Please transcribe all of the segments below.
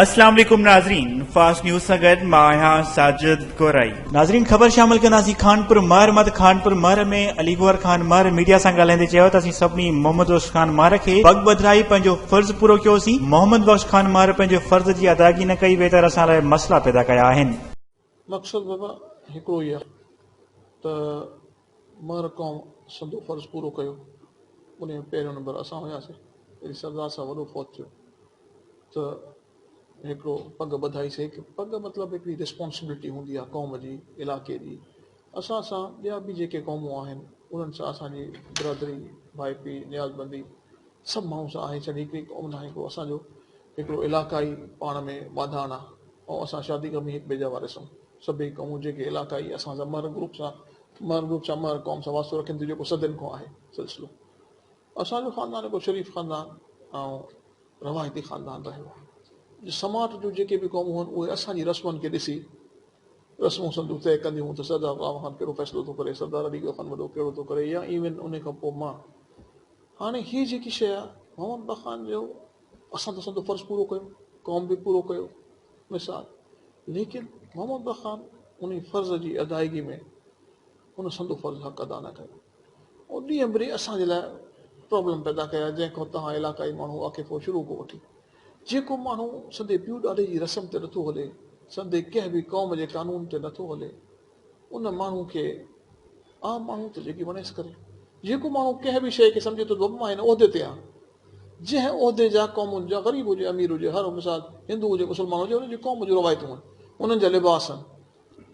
اسلام عليڪم ناظرين فاسٽ نيوز سان گڏ مان آهيان ساجد ڪورائي. ناظرين خبر شامل ڪنداسين خانپور مهر مان ته خانپور مهر ۾ علي گوهر خان مهر ميڊيا سان ڳالهائيندي چيو ته اسين سڀني محمد بخش خان مهر کي پڳ ٻڌرائي پنهنجو فرض پورو ڪيوسين محمد بخش خان مهر پنهنجي فرض جي ادائگي نه ڪئي ويتر اسان لاء مسئلا پيدا ڪيا آهن. مقصد بابا هڪڙو ئي آهي ته مهر قوم سندو فرض پورو ڪيو انهي ۾ پهريون نمبر اسان هياسين جڏهن سردار صاحب وڏو فوت ٿيو ته هڪڙو پڳ ٻڌائي سي هڪ پڳ مطلب هڪڙي ريسپانسبلٽي هوندي آهي قوم جي علائقي جي اسان سان ٻيا به جيڪي قومون آهن انهن سان اسان جي برادري ڀائپي نيازمندي سڀ ماڻهن سان آهي ڇڏي هڪڙي قوم ناهي هڪڙو اسان جو هڪڙو علاقائي پاڻ ۾ ٻانڌاڻ آهي ۽ اسان شادي غمي هڪ ٻئي جا وارث آهيون سڀئي قومون جيڪي علاقائي اسان سان مهر گروپ سان مهر گروپ سان مهر قوم سان واسطو رکن ٿيون جيڪو صدين کان آهي سلسلو اسان جو خاندان هڪڙو شريف خاندان ۽ روايتي خاندان رهيو آهي. سماٽ جون جيڪي به قومون هن اهي اسان جي رسمن کي ڏسي رسمون سندون طئي ڪنديون هيون ته سردار غلام خان ڪهڙو فيصلو ٿو ڪري، سردار علي گوهر خان وڏو ڪهڙو ٿو ڪري يا ايون ان کان پوء مان. هاڻي هي جيڪي شيء آهي محمد بخش خان جو اسان ته سندو فرض پورو ڪيو، قوم به پورو ڪيو مثال ليڪن محمد بخش خان انهي فرض جي ادائگي ۾ ان سندو فرض حق ادا نه ڪيو. او ڏينهن به ڏينهن اسان جي لاء پرابلم پيدا ڪيا جنهن کان توهان علاقائي ماڻهو واقف هو شروع کان وٺي جيڪو ماڻهو سندي پيء ڏاڏي جي رسم تي نٿو هلي سندي ڪنهن به قوم جي قانون تي نٿو هلي ان ماڻهو کي عام ماڻهو ته جيڪي وڻيس ڪري جيڪو ماڻهو ڪنهن به شيء کي سمجهي ٿو ته بابا مان هن عهدي تي آهيان جنهن عهدي جا قومن جا غريب هجي امير هجي هر مثال هندو هجي مسلمان هجي ان جي قوم جون روايتون آهن انهن جا لباس آهن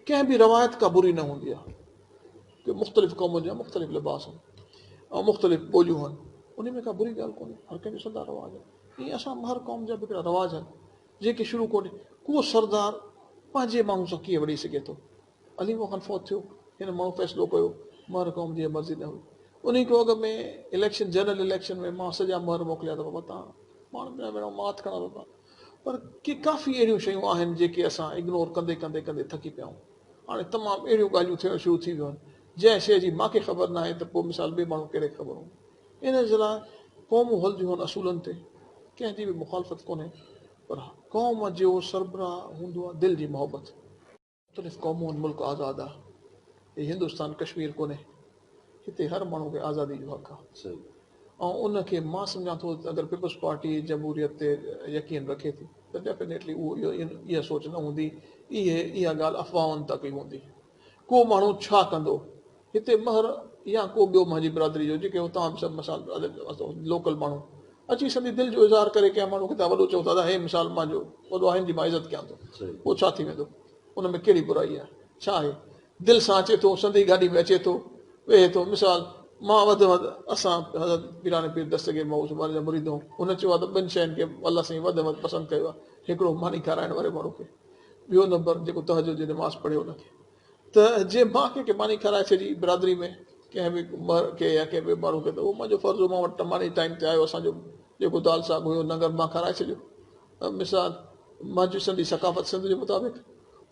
ڪنهن به روايت ڪا بري نه هوندي آهي ڪي مختلف قومن جا مختلف لباس آهن ۽ مختلف ٻوليون آهن انهي ۾ ڪا بري ڳالهه ڪونهي هر ڪنهن جو سندا رواج آهي ائين اسان هر قوم جا به هڪڙا رواج آهن جيڪي شروع ڪونهي ڪو سردار پنهنجي ماڻهو سان ڪيئن وڙهي سگهي ٿو علي محمد فوت ٿيو هن ماڻهو فيصلو ڪيو مهر قوم جي مرضي نه هئي انهي کان اڳ ۾ اليڪشن جنرل اليڪشن ۾ مان سڄا مهر موڪليا ته بابا تان پاڻ ۾ وڙهو مان هٿ کڻان ٿو پر ڪي ڪافي اهڙيون شيون آهن جيڪي اسان اگنور ڪندي ڪندي ڪندي ٿڪي پيا آهيون. هاڻي تمام اهڙيون ڳالهيون ٿيڻ شروع ٿي ويون آهن جنهن شيء جي مان کي خبر ناهي ته پوء مثال ٻئي ماڻهو ڪهڙي کي خبر هوندي. ان جي لاء قومون هلنديون آهن اصولن تي ڪنهن جي به مخالفت ڪونهي پر قوم جو سربراهه هوندو آهي دل جي محبت. مختلف قومون ملڪ آزاد آ هي هندستان ڪشمير ڪونهي هتي هر ماڻهو کي آزادي جو حق آ ۽ ان کي مان سمجهان ٿو ته اگر پيپلز پارٽي جمهوريت تي يقين رکي ٿي ته ڊيفينيٽلي اهو اها سوچ نه هوندي اهي اها ڳالهه افواهن تڪ ئي هوندي ڪو ماڻهو ڇا ڪندو هتي مهر يا ڪو ٻيو مانجي برادري جو جيڪي اتان به سڀ مثال لوڪل ماڻهو اچي سندي دل جو اظهار ڪري ڪنهن ماڻهو کي تان وڏو چئو ٿا ته هي مثال مانجو وڏو آهي هن جي مان عزت ڪيان ٿو پوء ڇا ٿي ويندو ان ۾ ڪهڙي برائي آهي ڇا آهي دل سان اچي ٿو سندي گاڏي ۾ اچي ٿو ويهي ٿو مثال مان وڌ ۾ وڌ اسان حضرت پيران پير دستگير مئو سماري جا مريد هون هن چيو آهي ته ٻن شين کي الله سائين وڌ ۾ وڌ پسند ڪيو آهي هڪڙو ماني کارائڻ واري ماڻهو کي ٻيو نمبر جيڪو تهجد جي نماز پڙهي ان کي ته جي مان ڪنهن کي ماني کارائي ڇڏي برادري ۾ ڪنهن به مر کي يا ڪنهن ٻئي ماڻهو کي ته اهو منهنجو فرض هو مان وٽ ماني ٽائيم تي آيو اسان جو جيڪو دال ساڳ هيو ننگر مان کارائي ڇڏيو مثال منهنجي سنڌي ثقافت سنڌ جي مطابق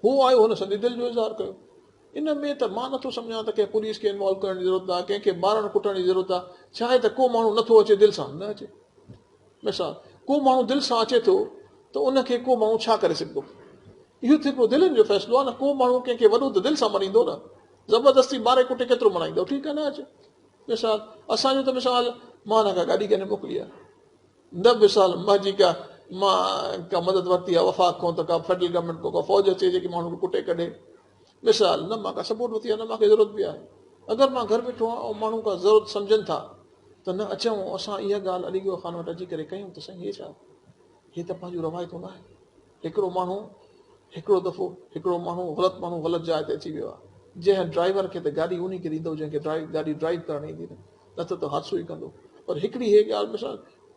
هو آيو هن سنڌي دل جو اظهار ڪيو ان ۾ ته مان نٿو سمجهان ته ڪنهن پوليس کي انوالو ڪرڻ جي ضرورت آهي ڪنهن کي مارڻ ڪٽڻ جي ضرورت آهي ڇا آهي ته ڪو ماڻهو نٿو اچي دل سان نه اچي مثال ڪو ماڻهو دل سان اچي ٿو ته ان کي ڪو ماڻهو ڇا ڪري سگهندو اهو ته هڪڙو دلين جو فيصلو آهي نه ڪو ماڻهو ڪنهن کي وڏو ته دل سان مڃيندو نه زبردستي ماري ڪٽي ڪيترو مڃائيندو ٺيڪ آهي نه اچي مثال اسان جو ته مثال مان نه ڪا گاڏي ڪنهن موڪلي آهي نه مثال منهنجي ڪا مان ڪا مدد ورتي آهي وفاق کان ته ڪا فيڊرل گورنمينٽ کان ڪا فوج اچي جيڪي ماڻهن کي ڪٽي ڪڍي مثال نه مان ڪا سپورٽ ورتي آهي نه مان کي ضرورت به آهي اگر مان گهر ويٺو آهيان ۽ ماڻهو ڪا ضرورت سمجهن ٿا ته نه اچون اسان اها ڳالهه علي گوهر خان وٽ اچي ڪري ڪيون ته سائين هي ڇا هي ته پنهنجون روايتون نه آهن هڪڙو ماڻهو هڪڙو دفعو هڪڙو ماڻهو غلط ماڻهو غلط جاء تي اچي ويو آهي جنهن ڊرائيور کي ته گاڏي انهي کي ڏيندو جنهن کي گاڏي ڊرائيو ڪرڻ ايندي نه نه ته ته حادثو ئي ڪندو پر هڪڙي هي ڳالهه مثال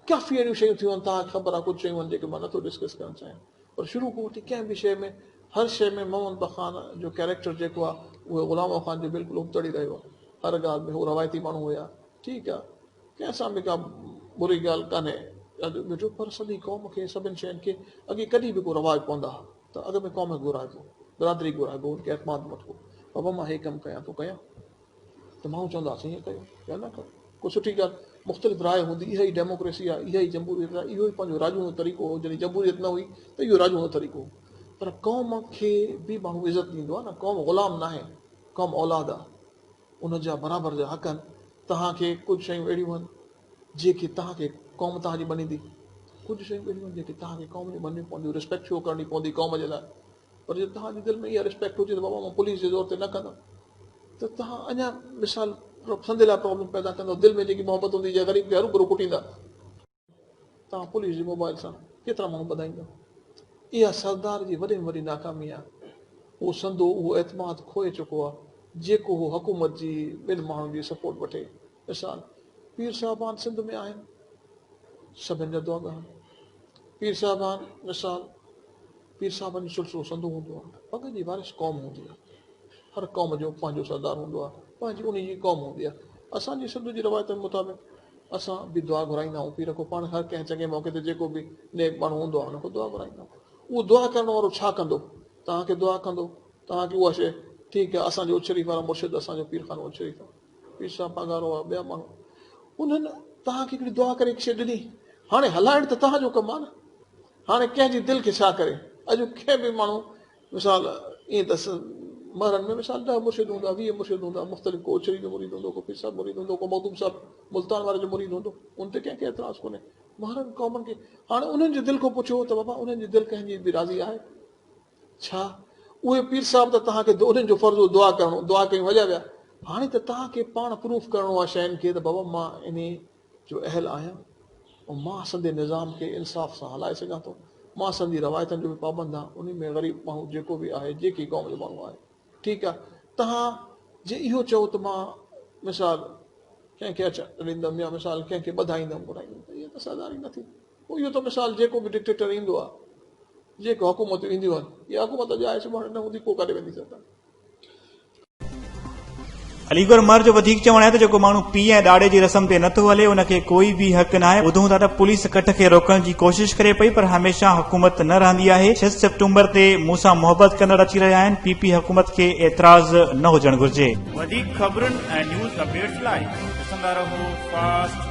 ڪافي اهڙيون شيون ٿيون آهن توهان کي خبر آهي ڪجهه شيون آهن جيڪي مان نٿو ڊسڪس ڪرڻ چاهيان پر شروع کان وٺي ڪنهن به شيء ۾ هر شيء ۾ محمد بخان جو ڪيريڪٽر جيڪو آهي اهو غلام خان جو بلڪل ابتڙ ئي رهيو آهي هر ڳالهه ۾ هو روايتي ماڻهو هيا ٺيڪ آ ڪنهن سان به ڪا بري ڳالهه ڪانهي ڏٺو پر سڄي قوم کي سڀن شين کي اڳي ڪڏهن به ڪو رواج پوندا ها ته اڳ ۾ قوم کي گهرائبو برادري گهرائبو ان کي اعتماد وٺبو بابا مان هي ڪم ڪيان ٿو ڪيان ته ماڻهو چوندا سائين ڪيو يا نه ڪيو ڪو سٺي ڳالهه مختلف راء هوندي، اها ئي ڊيموڪريسي آهي، اها ئي جمهوريت آهي، اهو ئي پنهنجو راڄوڻو طريقو هو، جڏهن جمهوريت نه هئي ته اهو راڄوڻو طريقو هو. پر قوم کي به ماڻهو عزت ڏيندو آهي نه، قوم غلام ناهي، قوم اولاد آهي، ان جا برابر جا حق آهن، توهان کي ڪجهه شيون اهڙيون آهن جيڪي توهان کي قوم توهان جي مڃيندي، ڪجهه شيون اهڙيون آهن جيڪي توهان کي قوم جون مڃڻيون پونديون، ريسپيڪٽ شو ڪرڻي پوندي قوم جي لاء، پر جي توهان جي دل ۾ اها ريسپيڪٽ هجي ته بابا مان پوليس جي زور تي نه ڪندم ته توهان اڃا مثال سندي لاء پرابلم پيدا ڪندو، دل ۾ جيڪي محبت هوندي جي غريب کي هروڀرو ڪٽيندا. توهان پوليس جي موبائل سان ڪيترا ماڻهو ٻڌائيندؤ؟ اها سردار جي وڏي ۾ وڏي ناڪامي آهي. هو سندو اهو اعتماد کوئي چڪو آهي جيڪو هو حڪومت جي ٻن ماڻهن جي سپورٽ وٺي. مثال پير صاحبان سنڌ ۾ آهن سڀن جا دعا ڳاهن. پير صاحبان مثال پير صاحبن جو سلسلو سندو هوندو آهي. پڳ جي وارث قوم هوندي آهي. هر قوم جو پنهنجو سردار هوندو آهي، پنهنجي انهي جي قوم هوندي آهي. اسان جي سنڌ جي روايتن مطابق اسان به دعا گهرائيندا آهيون پير کان پاڻ هر ڪنهن چڱي موقعي تي جيڪو به نيڪ ماڻهو هوندو آهي ان کان دعا گهرائيندا آهيون. اهو دعا ڪرڻ وارو ڇا ڪندو؟ توهان کي دعا ڪندو، توهان کي اها شيء ٺيڪ آهي اسان جو اچ شريف وارا مرشد اسان جو پير خانو اچ شريف آهي، پير صاحب پاڳارو آهي، ٻيا ماڻهو انهن توهان کي هڪڙي دعا ڪري هڪ شيء ڏني، هاڻي هلائڻ ته توهان جو ڪم آهي نه. هاڻي ڪنهن جي دل کي ڇا ڪري؟ اڄ ڪنهن به ماڻهو مثال ائين ته مهرن ۾ مثال ڏهه مرشد هوندا، 20 مرشد هوندا، مختلف ڪو اڇري جو مريد هوندو، ڪو پير صاحب مريد هوندو، ڪو مخدوم صاحب ملتان واري جو مريد هوندو، ان تي ڪنهن کي اعتراض ڪونهي. مهرن قومن کي هاڻي انهن جي دل کان پڇو ته بابا انهن جي دل ڪنهن جي به راضي آهي ڇا؟ اهي پير صاحب ته توهان کي انهن جو فرض هو دعا ڪرڻو، دعا ڪيون هليا ويا. هاڻي ته توهان کي پاڻ پروف ڪرڻو آهي شين کي ته بابا مان انهي جو اهل آهيان ۽ مان سندي نظام کي انصاف سان هلائي سگهان ٿو، مان سندي روايتن جو به پابند آهيان، انهي ۾ غريب ماڻهو جيڪو به آهي، جيڪي قوم جو ماڻهو آهي، ٺيڪ آهي، توهان جي اهو چئو ته مان مثال ڪنهن کي اچڻ نه ڏيندم يا مثال ڪنهن کي ٻڌائيندم گهرائيندم ته اها ته سرداري نه ٿي، پوء اهو ته مثال جيڪو به ڊڪٽيٽر ايندو آهي، جيڪو حڪومتون اينديون آهن، اها حڪومت اڄ آهي سڀاڻي نه هوندي پوء ڪاڏي ويندي سرداري. علي گور مھر جو وڌيڪ چوڻ آهي ته جيڪو ماڻهو پيء ۽ ڏاڏي جي رسم تي نٿو هلي ان کي ڪوئي به حق ناهي، ٻڌون ٿا ته پوليس ڪٺ کي روڪڻ جي ڪوشش ڪري پئي پر هميشه حڪومت نه رهندي آهي، ڇهه سيپٽمبر تي مون سان محبت ڪندڙ اچي رهيا آهن، پي پي حڪومت کي اعتراض نه هجڻ گهرجي. وڌيڪ خبرن ۽ نيوز اپڊيٽس لاء ڏسندا رهو فاسٽ.